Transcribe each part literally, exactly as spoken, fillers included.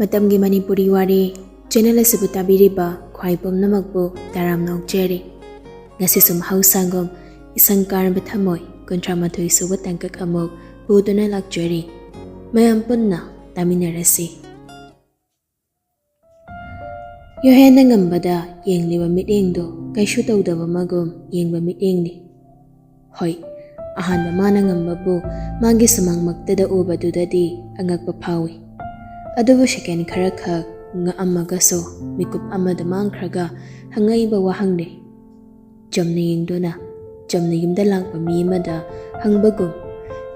ꯃꯇꯝꯒꯤ ꯃꯅꯤꯄꯨꯔꯤ ꯋꯥꯔꯤ ꯆꯦꯅꯦꯜ ꯑꯁꯤꯕꯨ ꯇꯥꯕꯤꯔꯤꯕ ꯈ꯭ꯋꯥꯏ ꯄꯨꯝꯅꯃꯛꯄꯨ ꯇꯔꯥꯝꯅ ꯑꯣꯛꯆꯔꯤ꯫ ꯉꯁꯤꯁꯨ ꯃꯍꯧꯁꯥꯒꯨꯝ ꯏꯁꯪ ꯀꯥꯔꯕ ꯊꯃꯣꯏ ꯀꯨꯟꯊ꯭ꯔꯥ ꯃꯥꯊꯣꯏ ꯁꯨꯕ ꯇꯥꯡꯀꯛ ꯑꯃꯨꯛ ꯄꯨꯗꯨꯅ ꯂꯥꯛꯆꯔꯤ꯫ ꯃꯌꯥꯝ ꯄꯨꯟꯅ ꯇꯥꯃꯤꯟꯅꯔꯁꯤ꯫ ꯌꯣꯍꯦꯟꯅ ꯉꯝꯕꯗ ꯌꯦꯡꯂꯤꯕ ꯃꯤꯠꯌꯦꯡꯗꯨ ꯀꯩꯁꯨ ꯇꯧꯗꯕ ꯑꯃꯒꯨꯝ ꯌꯦꯡꯕ ꯃꯤꯠꯌꯦꯡꯅꯤ꯫ ꯍꯣꯏ, ꯑꯍꯥꯟꯕ ꯃꯥꯅ ꯉꯝꯕꯕꯨ ꯃꯥꯒꯤ ꯁꯨꯃꯥꯡꯃꯛꯇꯗ ꯎꯕꯗꯨꯗꯗꯤ ꯑꯉꯛꯄ ꯐꯥꯎꯏ꯫ ꯑꯗꯨꯕꯨ ꯁꯦꯀꯦꯟ ꯈꯔꯈꯛ ꯉꯛꯑꯝꯃꯒꯁꯨ ꯃꯤꯀꯨꯞ ꯑꯃꯗ ꯃꯥꯡꯈ꯭ꯔꯒ ꯍꯪꯉꯛꯏꯕ ꯋꯥꯍꯪꯅꯤ꯫ ꯆꯝꯅ ꯌꯦꯡꯗꯨꯅ ꯆꯝꯅ ꯌꯨꯝꯗ ꯂꯥꯛꯄ ꯃꯤ ꯑꯃꯗ ꯍꯪꯕꯒꯨꯝ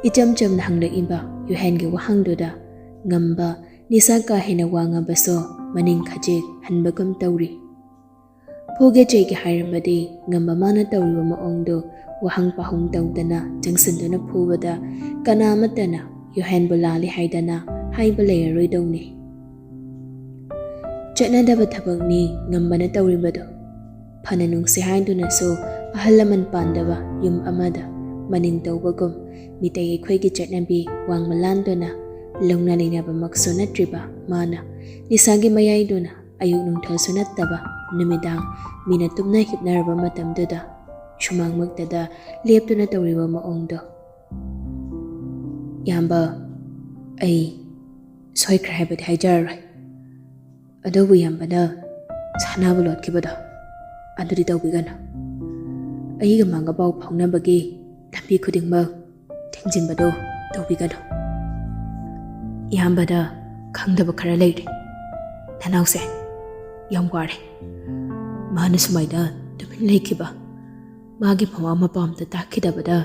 ꯏꯆꯝ ꯆꯝꯅ ꯍꯪꯂꯛꯏꯕ ꯌꯨꯍꯦꯟꯒꯤ ꯋꯥꯍꯪꯗꯨꯗ ꯉꯝꯕ ꯅꯤꯁꯥ ꯀꯥ ꯍꯦꯟꯅ ꯋꯥꯡꯉꯕꯁꯨ ꯃꯅꯤꯡ ꯈꯖꯤꯛ ꯍꯟꯕꯒꯨꯝ ꯇꯧꯔꯤ꯫ ꯐꯨꯒꯦ ꯆꯩꯒꯦ ꯍꯥꯏꯔꯕꯗꯤ ꯉꯝꯕ ꯃꯥꯅ ꯇꯧꯔꯤꯕ ꯃꯑꯣꯡꯗꯨ ꯋꯥꯍꯪ ꯄꯥꯍꯪ ꯇꯧꯗꯅ ꯆꯪꯁꯤꯟꯗꯨꯅ ꯐꯨꯕꯗ ꯀꯅꯥ ꯑꯃꯠꯇꯅ ꯌꯨꯍꯦꯟꯕꯨ ꯂꯥꯜꯂꯤ ꯍꯥꯏꯗꯅ ꯍꯥꯏꯕ ꯂꯩꯔꯔꯣꯏꯗꯧꯅꯤ꯫ ꯆꯠꯅꯗꯕ ꯊꯕꯛꯅꯤ ꯉꯝꯕꯅ ꯇꯧꯔꯤꯕꯗꯨ꯫ ꯐꯅ ꯅꯨꯡꯁꯤ ꯍꯥꯏꯗꯨꯅꯁꯨ ꯑꯍꯜ ꯂꯃꯟ ꯄꯥꯟꯗꯕ ꯌꯨꯝ ꯑꯃꯗ ꯃꯅꯤꯡ ꯇꯧꯕꯒꯨꯝ ꯃꯤꯇꯩ ꯑꯩꯈꯣꯏꯒꯤ ꯆꯠꯅꯕꯤ ꯋꯥꯡꯃ ꯂꯥꯟꯗꯨꯅ ꯂꯧꯅ ꯂꯩꯅꯕꯃꯛꯁꯨ ꯅꯠꯇ꯭ꯔꯤꯕ ꯃꯥꯅ ꯅꯤꯁꯥꯒꯤ ꯃꯌꯥꯏꯗꯨꯅ ꯑꯌꯨꯛ ꯅꯨꯡꯊꯤꯜꯁꯨ ꯅꯠꯇꯕ ꯅꯨꯃꯤꯗꯥꯡ ꯃꯤꯅ ꯇꯨꯝꯅ ꯍꯤꯞꯅꯔꯕ ꯃꯇꯝꯗꯨꯗ ꯁꯨꯃꯥꯡꯃꯛꯇꯗ ꯂꯦꯞꯇꯨꯅ ꯇꯧꯔꯤꯕ ꯃꯑꯣꯡꯗꯣ꯫ ꯏꯌꯥꯝꯕ, ꯑꯩ ꯁꯣꯏꯈ꯭ꯔꯦ ꯍꯥꯏꯕꯗꯤ ꯍꯥꯏꯖꯔꯔꯣꯏ꯫ ꯑꯗꯨꯕꯨ ꯏꯌꯥꯝꯕꯅ ꯁꯥꯟꯅꯕ ꯂꯣꯠꯈꯤꯕꯗꯣ ꯑꯗꯨꯗꯤ ꯇꯧꯕꯤꯒꯅꯨ꯫ ꯑꯩꯒ ꯃꯥꯒ ꯄꯥꯎ ꯐꯥꯎꯅꯕꯒꯤ ꯂꯝꯕꯤ ꯈꯨꯗꯤꯡꯃꯛ ꯊꯤꯡꯖꯤꯟꯕꯗꯣ ꯇꯧꯕꯤꯒꯅꯨ꯫ ꯏꯌꯥꯝꯕꯗ ꯈꯪꯗꯕ ꯈꯔ ꯂꯩꯔꯦ꯫ ꯅꯅꯥꯎꯁꯦ ꯌꯥꯝ ꯋꯥꯔꯦ꯫ ꯃꯥꯅ ꯁꯨꯃꯥꯏꯅ ꯇꯨꯃꯤꯟ ꯂꯩꯈꯤꯕ, ꯃꯥꯒꯤ ꯃꯃꯥ ꯃꯄꯥ ꯑꯝꯇ ꯇꯥꯛꯈꯤꯗꯕꯗ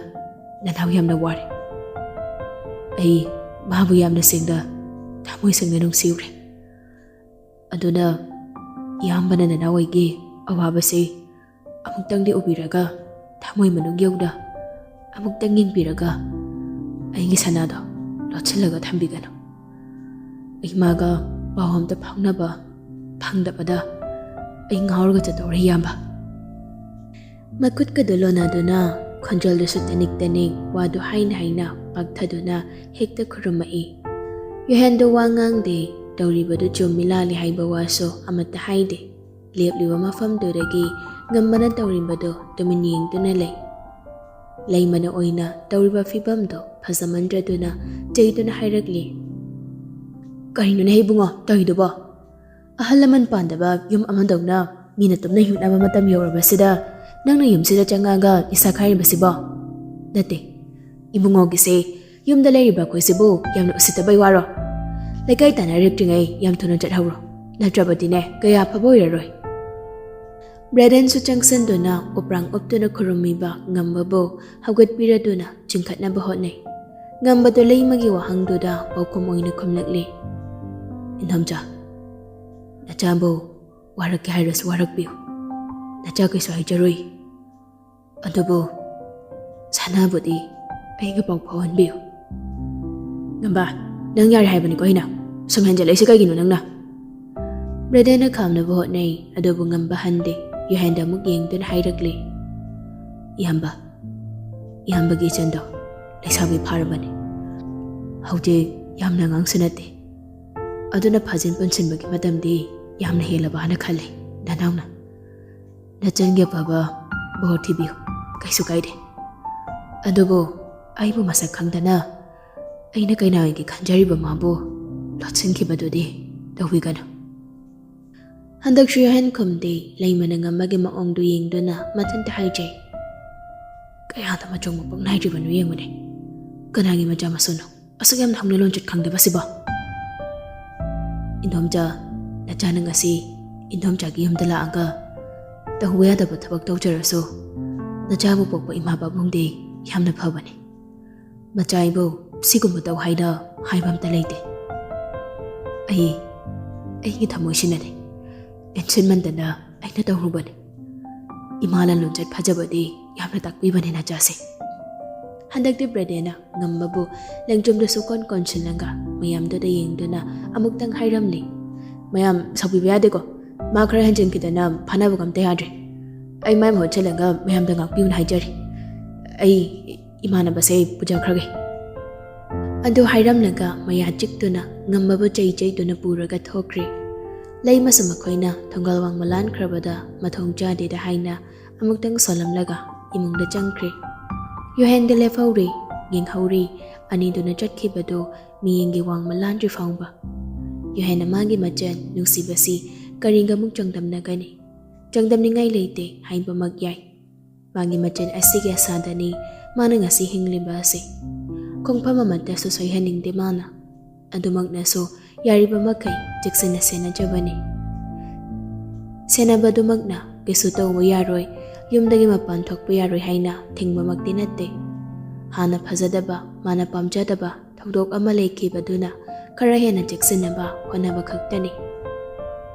ꯅꯅꯥꯎ ꯌꯥꯝꯅ ꯋꯥꯔꯦ꯫ ꯑꯩ ꯃꯥꯕꯨ ꯌꯥꯝꯅ ꯁꯦꯡꯅ, ꯊꯃꯣꯏ ꯁꯦꯡꯅ ꯅꯨꯡꯁꯤꯔꯨꯔꯦ꯫ ꯑꯗꯨꯅ ꯏꯌꯥꯝꯕꯅ ꯅꯅꯥꯎ ꯑꯩꯒꯤ ꯑꯋꯥꯕꯁꯤ ꯑꯃꯨꯛꯇꯪꯗꯤ ꯎꯕꯤꯔꯒ, ꯊꯃꯣꯏ ꯃꯅꯨꯡ ꯌꯧꯅ ꯑꯃꯨꯛꯇꯪ ꯌꯦꯡꯕꯤꯔꯒ, ꯑꯩꯒꯤ ꯁꯅꯥꯗꯣ ꯂꯣꯠꯁꯤꯜꯂꯒ ꯊꯝꯕꯤꯒꯅꯨ꯫ ꯑꯩ ꯃꯥꯒ ꯄꯥꯎ ꯑꯝꯇ ꯐꯥꯎꯅꯕ ꯐꯪꯗꯕꯗ ꯑꯩ ꯉꯥꯎꯔꯒ ꯆꯠꯇꯧꯔꯦ, ꯏꯌꯥꯝꯕ꯫ ꯃꯈꯨꯠꯀꯗꯨ ꯂꯣꯟꯅꯗꯨꯅ, ꯈꯣꯟꯖꯦꯜꯗꯨꯁꯨ ꯇꯅꯤꯛ ꯇꯅꯤꯛ, ꯋꯥꯗꯨ ꯍꯥꯏꯅ ꯍꯥꯏꯅ ꯄꯥꯛꯊꯗꯨꯅ ꯍꯦꯛꯇ ꯈꯨꯔꯨꯝꯃꯛꯏ꯫ ꯌꯨꯍꯦꯟꯗꯨ ꯋꯥ ꯉꯥꯡꯗꯦ, ꯇꯧꯔꯤꯕꯗꯨ ꯆꯨꯝꯃꯤ ꯂꯥꯜꯂꯤ ꯍꯥꯏꯕ ꯋꯥꯁꯨ ꯑꯃꯠꯇ ꯍꯥꯏꯗꯦ꯫ ꯂꯦꯞꯂꯤꯕ ꯃꯐꯝꯗꯨꯗꯒꯤ ꯉꯝꯕꯅ ꯇꯧꯔꯤꯕꯗꯨ ꯇꯨꯃꯤꯟ ꯌꯦꯡꯗꯨꯅ ꯂꯩ꯫ ꯂꯩꯃꯅ ꯑꯣꯏꯅ ꯇꯧꯔꯤꯕ ꯐꯤꯕꯝꯗꯨ ꯐꯖꯃꯟꯗ꯭ꯔꯗꯨꯅ ꯆꯩꯗꯨꯅ ꯍꯥꯏꯔꯛꯂꯤ, "ꯀꯔꯤꯅꯣꯅꯦ ꯏꯕꯨꯡꯉꯣ ꯇꯧꯔꯤꯗꯨꯕꯣ? ꯑꯍꯜ ꯂꯃꯟ ꯄꯥꯟꯗꯕ ꯌꯨꯝ ꯑꯃꯗꯧꯅ ꯃꯤꯅ ꯇꯨꯝꯅ ꯍꯤꯞꯅꯕ ꯃꯇꯝ ꯌꯧꯔꯕꯁꯤꯗ ꯅꯪꯅ ꯌꯨꯝꯁꯤꯗ ꯆꯪꯉꯛꯑꯒ ꯅꯤꯁꯥ ꯈꯥꯏꯔꯤꯕꯁꯤꯕꯣ? ꯅꯠꯇꯦ, ꯏꯕꯨꯡꯉꯣꯒꯤꯁꯦ ꯌꯨꯝꯗ ꯂꯩꯔꯤꯕ ꯑꯩꯈꯣꯏꯁꯤꯕꯨ ꯌꯥꯝꯅ ꯎꯁꯤꯠꯇꯕꯩ ꯋꯥꯔꯣ? ꯂꯩꯀꯥꯏ ꯇꯥꯟꯅꯔꯛꯇ꯭ꯔꯤꯉꯩ ꯌꯥꯝ ꯊꯨꯅ ꯆꯠꯍꯧꯔꯣ, ꯅꯠꯇ꯭ꯔꯕꯗꯤꯅꯦ ꯀꯌꯥ ꯐꯕ ꯑꯣꯏꯔꯔꯣꯏ꯫" ꯕ꯭ꯔꯦꯗꯦꯟꯁꯨ ꯆꯪꯁꯤꯟꯗꯨꯅ ꯎꯄ꯭ꯔꯥꯡ ꯎꯞꯇꯨꯅ ꯈꯨꯔꯨꯝꯃꯤꯕ ꯉꯝꯕꯕꯨ ꯍꯧꯒꯠꯄꯤꯔꯗꯨꯅ ꯆꯤꯡꯈꯠꯅꯕ ꯍꯣꯠꯅꯩ꯫ ꯉꯝꯕꯗꯣ ꯂꯩꯃꯒꯤ ꯋꯥꯍꯪꯗꯨꯗ ꯄꯥꯎꯈꯨꯝ ꯑꯣꯏꯅ ꯈꯨꯝꯂꯛꯂꯤ, "ꯏꯟꯗꯣꯝꯆꯥ, ꯅꯆꯥꯕꯨ ꯋꯥꯔꯛꯀꯦ ꯍꯥꯏꯔꯁꯨ ꯋꯥꯔꯛꯄꯤꯌꯨ꯫ ꯅꯆꯥ ꯀꯩꯁꯨ ꯍꯥꯏꯖꯔꯣꯏ꯫ ꯑꯗꯨꯕꯨ ꯁꯅꯥꯕꯨꯗꯤ ꯑꯩꯒ ꯄꯥꯎ ꯐꯥꯎꯍꯟꯕꯤꯌꯨ꯫" "ꯉꯝꯕ, ꯅꯪ ꯌꯥꯔꯦ ꯍꯥꯏꯕꯅꯤꯀꯣ ꯑꯩꯅ꯫ ꯁꯨꯝ ꯍꯦꯟꯖꯜꯂꯛꯏꯁꯦ ꯀꯩꯒꯤꯅꯣ ꯅꯪꯅ?" ꯕ꯭ꯔꯦꯗꯦꯟꯅ ꯈꯥꯝꯅꯕ ꯍꯣꯠꯅꯩ, ꯑꯗꯨꯕꯨ ꯉꯝꯕ ꯍꯟꯗꯦ꯫ ꯌꯨꯍꯦꯟꯗ ꯑꯃꯨꯛ ꯌꯦꯡꯗꯨꯅ ꯍꯥꯏꯔꯛꯂꯤ, "ꯏꯌꯥꯝꯕ, ꯏꯌꯥꯝꯕꯒꯤ ꯏꯆꯟꯗꯣ ꯂꯩꯁꯥꯕꯤ ꯐꯥꯔꯕꯅꯤ꯫ ꯍꯧꯖꯤꯛ ꯌꯥꯝꯅ ꯑꯉꯥꯡꯁꯨ ꯅꯠꯇꯦ꯫ ꯑꯗꯨꯅ ꯐꯥꯖꯤꯟ ꯄꯨꯟꯁꯤꯟꯕꯒꯤ ꯃꯇꯝꯗꯤ ꯌꯥꯝꯅ ꯍꯦꯜꯂꯕ ꯍꯥꯏꯅ ꯈꯜꯂꯤ ꯅꯅꯥꯎꯅ꯫ ꯅꯆꯟꯒꯤ ꯑꯐꯕ ꯕꯣꯔ ꯊꯤꯕꯤꯌꯨ, ꯀꯩꯁꯨ ꯀꯥꯏꯗꯦ꯫ ꯑꯗꯨꯕꯨ ꯑꯩꯕꯨ ꯃꯁꯛ ꯈꯪꯗꯅ ꯑꯩꯅ ꯀꯩꯅꯥꯒꯤ ꯈꯟꯖꯔꯤꯕ ꯃꯥꯕꯨ ꯂꯣꯠꯁꯤꯟꯈꯤꯕꯗꯨꯗꯤ ꯇꯧꯕꯤꯒꯅꯨ꯫" ꯍꯟꯗꯛꯁꯨ ꯌꯨꯍꯦꯟ ꯈꯨꯝꯗꯦ꯫ ꯂꯩꯃꯅ ꯉꯝꯕꯒꯤ ꯃꯑꯣꯡꯗꯨ ꯌꯦꯡꯗꯨꯅ ꯃꯊꯟꯇ ꯍꯥꯏꯖꯩ, "ꯀꯌꯥꯗ ꯃꯆꯣꯡ ꯃꯄꯣꯛ ꯅꯥꯏꯗ꯭ꯔꯤꯕꯅꯣ ꯌꯦꯡꯉꯨꯅꯦ꯫ ꯀꯅꯥꯒꯤ ꯃꯆꯥ ꯃꯁꯨꯅꯣ ꯑꯁꯨꯛ ꯌꯥꯝꯅ ꯍꯧꯅ ꯂꯣꯟꯆꯠ ꯈꯪꯗꯕꯁꯤꯕꯣ?" "ꯏꯟꯗꯣꯝꯆꯥ, ꯅꯆꯥꯅ ꯉꯁꯤ ꯏꯟꯗꯣꯝꯆꯥꯒꯤ ꯌꯨꯝꯗ ꯂꯥꯛꯑꯒ ꯇꯧꯕ ꯌꯥꯗꯕ ꯊꯕꯛ ꯇꯧꯖꯔꯁꯨ, ꯅꯆꯥꯕꯨ ꯄꯣꯛꯄ ꯏꯃꯥ ꯄꯥꯕꯨꯡꯗꯤ ꯌꯥꯝꯅ ꯐꯕꯅꯤ꯫ ꯃꯆꯥ ꯑꯩꯕꯨ ꯁꯤꯒꯨꯝꯕ ꯇꯧ ꯍꯥꯏꯅ ꯍꯥꯏꯕ ꯑꯝꯇ ꯂꯩꯇꯦ꯫ ꯑꯩ, ꯑꯩꯒꯤ ꯊꯃꯣꯏꯁꯤꯅꯅꯦ, ꯇꯦꯟꯁꯟꯃꯟꯗꯅ ꯑꯩꯅ ꯇꯧꯔꯨꯕꯅꯤ꯫ ꯏꯃꯥꯅ ꯂꯣꯟꯆꯠ ꯐꯖꯕꯗꯤ ꯌꯥꯝꯅ ꯇꯥꯛꯄꯤꯕꯅꯤ ꯅꯆꯥꯁꯦ꯫" ꯍꯟꯗꯛꯇꯤ ꯕ꯭ꯔꯦꯗꯦꯅ ꯉꯝꯕꯕꯨ ꯂꯦꯡꯖꯨꯝꯗ ꯁꯨꯛꯀꯣꯟ ꯀꯣꯟꯁꯤꯜꯂꯒ ꯃꯌꯥꯝꯗꯨꯗ ꯌꯦꯡꯗꯨꯅ ꯑꯃꯨꯛꯇꯪ ꯍꯥꯏꯔꯝꯂꯤ, "ꯃꯌꯥꯝ ꯁꯥꯎꯕꯤꯕ ꯌꯥꯗꯦꯀꯣ꯫ ꯃꯥ ꯈꯔ ꯍꯦꯟꯖꯤꯟꯈꯤꯗꯅ ꯐꯥꯅꯕꯒ ꯑꯝꯇ ꯌꯥꯗ꯭ꯔꯦ꯫ ꯑꯩ ꯃꯥꯏ ꯃꯍꯨꯠ ꯁꯤꯜꯂꯒ ꯃꯌꯥꯝꯗ ꯉꯥꯛꯄꯤꯌꯨꯅ ꯍꯥꯏꯖꯔꯤ꯫ ꯑꯩ ꯏꯃꯥꯟꯅꯕꯁꯦ ꯄꯨꯖꯈ꯭ꯔꯒꯦ꯫" ꯑꯗꯨ ꯍꯥꯏꯔꯝꯂꯒ ꯃꯌꯥ ꯆꯤꯛꯇꯨꯅ ꯉꯝꯕꯕꯨ ꯆꯩ ꯆꯩꯗꯨꯅ ꯄꯨꯔꯒ ꯊꯣꯛꯈ꯭ꯔꯦ꯫ ꯂꯩꯃꯁꯨ ꯃꯈꯣꯏꯅ ꯊꯣꯡꯒꯜ ꯋꯥꯡꯃ ꯂꯥꯟꯈ꯭ꯔꯕꯗ ꯃꯊꯣꯡ ꯆꯥꯗꯦꯗ ꯍꯥꯏꯅ ꯑꯃꯨꯛꯇꯪ ꯁꯣꯜꯂꯝꯂꯒ ꯏꯃꯨꯡꯗ ꯆꯪꯈ꯭ꯔꯦ꯫ ꯌꯨꯍꯦꯟꯗꯤ ꯂꯦꯞꯍꯧꯔꯦ, ꯌꯦꯡꯍꯧꯔꯦ, ꯑꯅꯤꯗꯨꯅ ꯆꯠꯈꯤꯕꯗꯨ ꯃꯤꯌꯦꯡꯒꯤ ꯋꯥꯡꯃ ꯂꯥꯟꯗ꯭ꯔꯤ ꯐꯥꯎꯕ꯫ ꯌꯨꯍꯦꯟꯅ ꯃꯥꯒꯤ ꯃꯆꯟ ꯅꯨꯡꯁꯤꯕꯁꯤ ꯀꯔꯤꯒ ꯑꯃꯨꯛ ꯆꯥꯡꯗꯝꯅꯒꯅꯤ? ꯆꯥꯡꯗꯝꯅꯤꯡꯉꯥꯏ ꯂꯩꯇꯦ ꯍꯥꯏꯕꯃꯛ ꯌꯥꯏ꯫ ꯃꯥꯒꯤ ꯃꯆꯟ ꯑꯁꯤꯒꯤ ꯑꯁꯥꯗꯅꯤ ꯃꯥꯅ ꯉꯁꯤ ꯍꯤꯡꯂꯤꯕ ꯑꯁꯤ꯫ ꯈꯣꯡꯐꯝ ꯑꯃꯠꯇꯁꯨ ꯁꯣꯏꯍꯟꯅꯤꯡꯗꯦ ꯃꯥꯅ꯫ ꯑꯗꯨꯃꯛꯅꯁꯨ ꯌꯥꯔꯤꯕ ꯃꯈꯩ ꯆꯦꯛꯁꯤꯟꯅ ꯁꯦꯟꯅꯖꯕꯅꯤ꯫ ꯁꯦꯟꯅꯕꯗꯨꯃꯛꯅ ꯀꯩꯁꯨ ꯇꯧꯕ ꯌꯥꯔꯣꯏ, ꯌꯨꯝꯗꯒꯤ ꯃꯄꯥꯟ ꯊꯣꯛꯄ ꯌꯥꯔꯣꯏ ꯍꯥꯏꯅ ꯊꯤꯡꯕꯃꯛꯇꯤ ꯅꯠꯇꯦ꯫ ꯍꯥꯟꯅ ꯐꯖꯗꯕ, ꯃꯥꯅ ꯄꯥꯝꯖꯗꯕ ꯊꯧꯗꯣꯛ ꯑꯃ ꯂꯩꯈꯤꯕꯗꯨꯅ ꯈꯔ ꯍꯦꯟꯅ ꯆꯦꯛꯁꯤꯟꯅꯕ ꯍꯣꯠꯅꯕ ꯈꯛꯇꯅꯤ꯫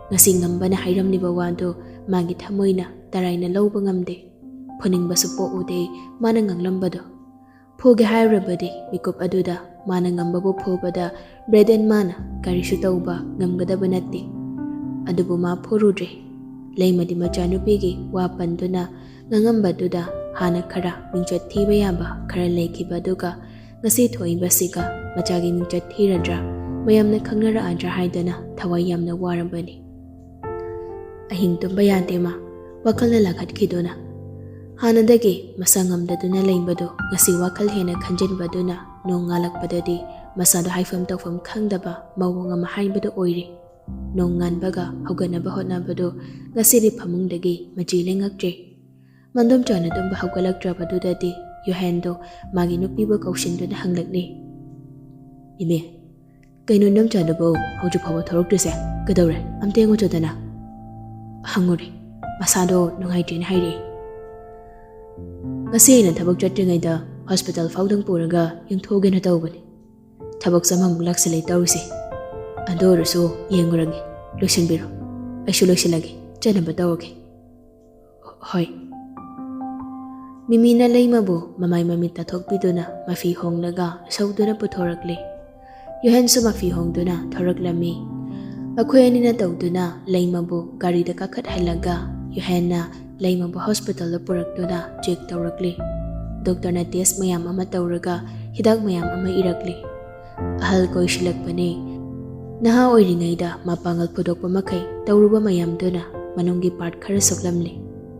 ꯉꯁꯤ ꯉꯝꯕꯅ ꯍꯥꯏꯔꯝꯂꯤꯕ ꯋꯥꯗꯨ ꯃꯥꯒꯤ ꯊꯃꯣꯏꯅ ꯇꯔꯥꯏꯅ ꯂꯧꯕ ꯉꯝꯗꯦ꯫ ꯐꯨꯅꯤꯡꯕꯁꯨ ꯄꯣꯛꯎꯗꯦ ꯃꯥꯅ ꯉꯥꯡꯂꯝꯕꯗꯣ꯫ ꯐꯨꯒꯦ ꯍꯥꯏꯔꯨꯔꯕꯗꯤ ꯃꯤꯀꯨꯞ ꯑꯗꯨꯗ ꯃꯥꯅ ꯉꯝꯕꯕꯨ ꯐꯨꯕꯗ ꯕ꯭ꯔꯦꯗꯦꯟ ꯃꯥꯅ ꯀꯔꯤꯁꯨ ꯇꯧꯕ ꯉꯝꯒꯗꯕ ꯅꯠꯇꯦ꯫ ꯑꯗꯨꯕꯨ ꯃꯥ ꯐꯨꯔꯨꯗ꯭ꯔꯦ꯫ ꯂꯩꯃꯗꯤ ꯃꯆꯥꯅꯨꯄꯤꯒꯤ ꯋꯥ ꯄꯟꯗꯨꯅ ꯉꯥꯡꯉꯝꯕꯗꯨꯗ ꯍꯥꯟꯅ ꯈꯔ ꯃꯤꯡꯆꯠ ꯊꯤꯕ ꯌꯥꯕ ꯈꯔ ꯂꯩꯈꯤꯕ ꯑꯗꯨꯒ ꯉꯁꯤ ꯊꯣꯛꯏꯕꯁꯤꯒ ꯃꯆꯥꯒꯤ ꯃꯤꯡꯆꯠ ꯊꯤꯔꯗ꯭ꯔꯥ, ꯃꯌꯥꯝꯅ ꯈꯪꯅꯔꯛꯑꯗ꯭ꯔꯥ ꯍꯥꯏꯗꯅ ꯊꯋꯥꯏ ꯌꯥꯝꯅ ꯋꯥꯔꯝꯕꯅꯤ꯫ ꯑꯍꯤꯡ ꯇꯨꯝꯕ ꯌꯥꯗꯦ ꯃꯥ, ꯋꯥꯈꯜꯅ ꯂꯥꯡꯈꯠꯈꯤꯗꯨꯅ꯫ ꯍꯥꯟꯅꯗꯒꯤ ꯃꯁꯥ ꯉꯝꯗꯗꯨꯅ ꯂꯩꯕꯗꯨ ꯉꯁꯤ ꯋꯥꯈꯜ ꯍꯦꯟꯅ ꯈꯟꯖꯤꯟꯕꯗꯨꯅ ꯅꯣꯡ ꯉꯥꯜꯂꯛꯄꯗꯗꯤ ꯃꯁꯥꯗꯣ ꯍꯥꯏꯐꯝ ꯇꯧꯐꯝ ꯈꯪꯗꯕ ꯃꯑꯣꯡ ꯑꯃ ꯍꯥꯏꯕꯗꯨ ꯑꯣꯏꯔꯦ꯫ ꯅꯣꯡ ꯉꯥꯟꯕꯒ ꯍꯧꯒꯠꯅꯕ ꯍꯣꯠꯅꯕꯗꯨ ꯉꯁꯤꯗꯤ ꯐꯃꯨꯡꯗꯒꯤ ꯃꯆꯤ ꯂꯦꯡꯉꯛꯇ꯭ꯔꯦ꯫ ꯃꯟꯗꯣꯝꯆꯥꯅ ꯇꯨꯝꯕ ꯍꯧꯒꯠꯂꯛꯇ꯭ꯔꯕꯗꯨꯗꯗꯤ ꯌꯨꯍꯦꯟꯗꯣ ꯃꯥꯒꯤ ꯅꯨꯄꯤꯕꯨ ꯀꯧꯁꯤꯟꯗꯨꯅ ꯍꯪꯂꯛꯂꯤ, "ꯏꯃꯦ, ꯀꯩꯅꯣ ꯏꯅꯝꯆꯥꯗꯨꯕꯨ ꯍꯧꯖꯤꯛ ꯐꯥꯎꯕ ꯊꯣꯔꯛꯇ꯭ꯔꯤꯁꯦ? ꯀꯩꯗꯧꯔꯦ? ꯑꯝꯇ ꯌꯦꯡꯉꯨꯆꯣꯗꯅ꯫" ꯍꯪꯉꯨꯔꯦ꯫ ꯃꯁꯥꯗꯣ ꯅꯨꯡꯉꯥꯏꯇ꯭ꯔꯦꯅ ꯍꯥꯏꯔꯛꯑꯦ꯫ "ꯉꯁꯤ ꯑꯩꯅ ꯊꯕꯛ ꯆꯠꯇ꯭ꯔꯤꯉꯩꯗ ꯍꯣꯁꯄꯤꯇꯥꯜ ꯐꯥꯎꯗꯪ ꯄꯨꯔꯒ ꯌꯦꯡꯊꯣꯛꯎꯒꯦꯅ ꯇꯧꯕꯅꯤ꯫ ꯊꯕꯛꯁꯨ ꯑꯃꯃꯨꯛ ꯂꯥꯛꯁꯤꯜꯂꯦ ꯇꯧꯔꯤꯁꯦ꯫ ꯑꯗꯨ ꯑꯣꯏꯔꯁꯨ ꯌꯦꯡꯉꯨꯔꯒꯦ꯫ ꯂꯣꯏꯁꯤꯟꯕꯤꯔꯣ꯫ ꯑꯩꯁꯨ ꯂꯣꯏꯁꯤꯜꯂꯒꯦ꯫ ꯆꯠꯅꯕ ꯇꯧꯔꯒꯦ꯫" "ꯍꯣꯏ꯫" ꯃꯤꯃꯤꯅ ꯂꯩꯃꯕꯨ ꯃꯃꯥꯏ ꯃꯃꯤꯠ ꯇꯥꯊꯣꯛꯄꯤꯗꯨꯅ ꯃꯐꯤ ꯍꯣꯡꯂꯒ ꯁꯧꯗꯨꯅ ꯄꯨꯊꯣꯔꯛꯂꯦ꯫ ꯌꯨꯍꯦꯟꯁꯨ ꯃꯐꯤ ꯍꯣꯡꯗꯨꯅ ꯊꯣꯔꯛꯂꯝꯃꯤ꯫ ꯃꯈꯣꯏ ꯑꯅꯤꯅ ꯇꯧꯗꯨꯅ ꯂꯩꯃꯕꯨ ꯒꯥꯔꯤꯗ ꯀꯥꯈꯠꯍꯜꯂꯒ ꯌꯨꯍꯦꯟꯅ ꯂꯩꯃꯕꯨ ꯍꯣꯁꯄꯤꯇꯥꯜꯗ ꯄꯨꯔꯛꯇꯨꯅ ꯆꯦꯛ ꯇꯧꯔꯛꯂꯤ꯫ ꯗꯣꯛꯇꯔꯅ ꯇꯦꯁ ꯃꯌꯥꯝ ꯑꯃ ꯇꯧꯔꯒ ꯍꯤꯗꯥꯛ ꯃꯌꯥꯝ ꯑꯃ ꯏꯔꯛꯂꯤ꯫ ꯑꯍꯜ ꯀꯣꯏꯁꯤꯜꯂꯛꯄꯅꯦ꯫ ꯅꯍꯥ ꯑꯣꯏꯔꯤꯉꯩꯗ ꯃꯄꯥꯡꯒꯜ ꯐꯨꯗꯣꯛꯄ ꯃꯈꯩ ꯇꯧꯔꯨꯕ ꯃꯌꯥꯝꯗꯨꯅ ꯃꯅꯨꯡꯒꯤ ꯄꯥꯔꯠ ꯈꯔ ꯁꯣꯛꯂꯝꯂꯦ꯫